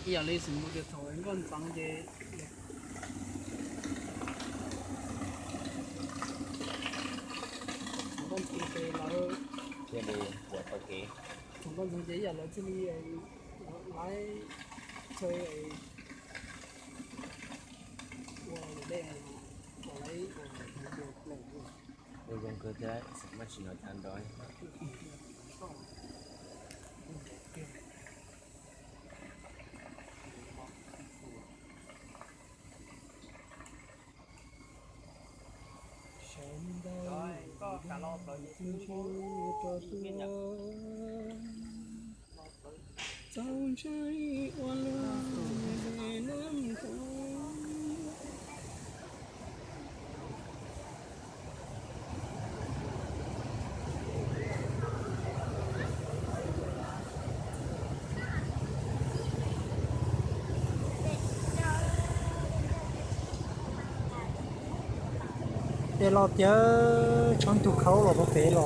Ib yam li xws li tias thaum nkauj ntxoov ces, thaum nkauj ntxoov ces lawv, thiaj li ua tau kev, thaum nkauj ntxoov ces ib yam lawv thiaj li laiv chaw ua dej, kom laiv ua dej plaws. Ua zoo kawg thiab, xav mas tsis nov cas nrov. Sawv ntawd, koj kam los plaws ces twb tso tuaj, txaus ntshai ua luaj nab. Dej loj tiag, tshoob tug khaub los pem los.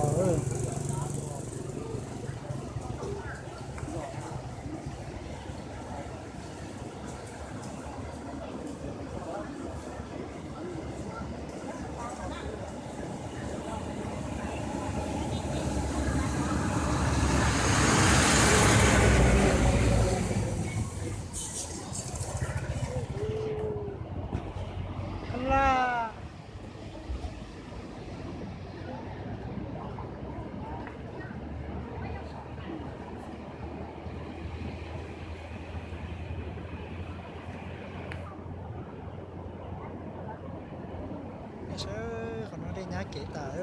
Saib qhov no dej nyab kev tas.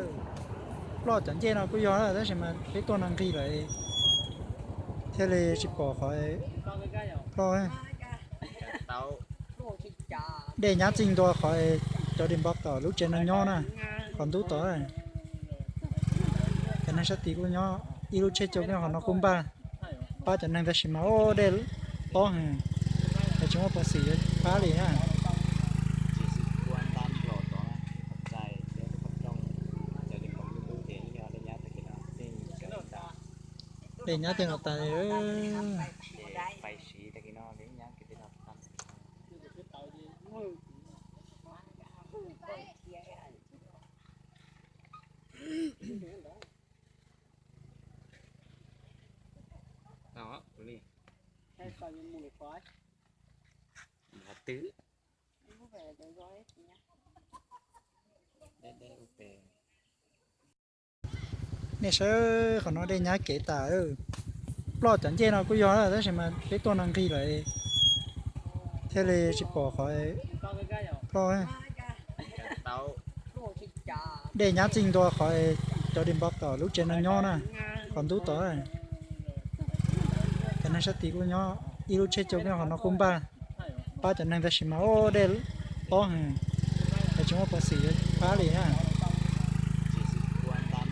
Ploj cov ncej no kuj yog tab sis mas peb tuaj no nqig lawm thiaj li tsis pom qhov ploj. Dej nyab txij ntua qhov cov di npo tom lub tsev no nyob na, qhov ntub tod. Cov neeg sab tid kuj nyob, ib lub tsheb caug nyob qhov no kuj npaj pab cov neeg tab sis mas dej tob heev, es tsis muaj peev xwm pab li na. Dej nyab tej no tas. Qhov twg? Nej saib qhov no dej nyab kev tas. Ploj cov ncej no kuj yog tab sis mas peb tuaj no nqig lawm thiaj li tsis pom qhov ploj. Dej nyab txij ntua qhov cov di npo tom lub tsev no nyob na, qhov ntub tod. Cov neeg sab tid kuj nyob, ib lub tsheb caug nyob qhov no kuj npaj pab cov neeg tab sis mas dej tob heev, es tsis muaj peev xwm pab li na.